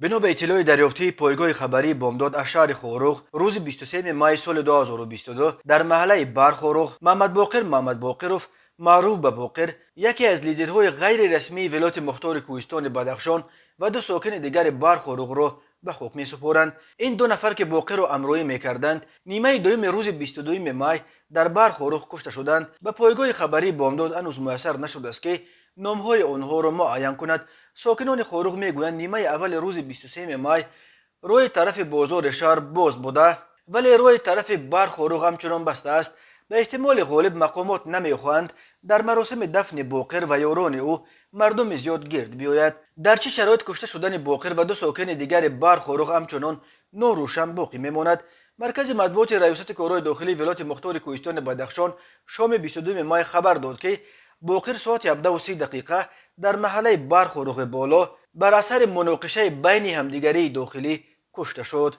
Бино ба иттилои дарёфтии пойгоҳи хабарии Бомдод аз шаҳри Хоруғ, рӯзи 23 май соли 2022 дар маҳаллаи Бархоруғ Маҳмадбоқир Маҳмадбоқиров, маъруф ба Боқир, яке аз лидерҳои ғайрирасмии Вилояти Мухтори Кӯҳистони Бадахшон, ва ду сокини дигари Бархоруғро ба хок месупоранд. Ин ду нафар, ки Боқирро ҳамроҳӣ мекарданд, нимаи дуюми рӯзи 22 май дар Бархоруғ кушта шуданд. Ба пойгоҳи хабарии Бомдод ҳанӯз муяссар нашудааст, ки номҳои онҳоро муайян кунад. Сокинони Хоруғ мегӯянд, нимаи аввали рӯзи 23 май роҳи тарафи бозори шаҳр боз буда, вале роҳи тарафи Бархоруғ ҳамчунон баста аст. Ба эҳтимоли ғолиб, мақомот намехоҳанд дар маросими дафни Боқир ва ёрони ӯ мардуми зиёд гирд биёяд. Дар чӣ шароит кушта шудани Боқир ва ду сокини дигари Бархоруғ ҳамчунон норӯшан боқӣ мемонад. Маркази матбуоти Раёсати корҳои дохилии Вилояти Мухтори Кӯҳистони Бадахшон шоми 22 май хабар дод, ки Боқир соати 17:30 дақиқа дар маҳаллаи Бархоруғи Боло бар асари муноқишаи байни ҳамдигарии дохилӣ кушта шуд.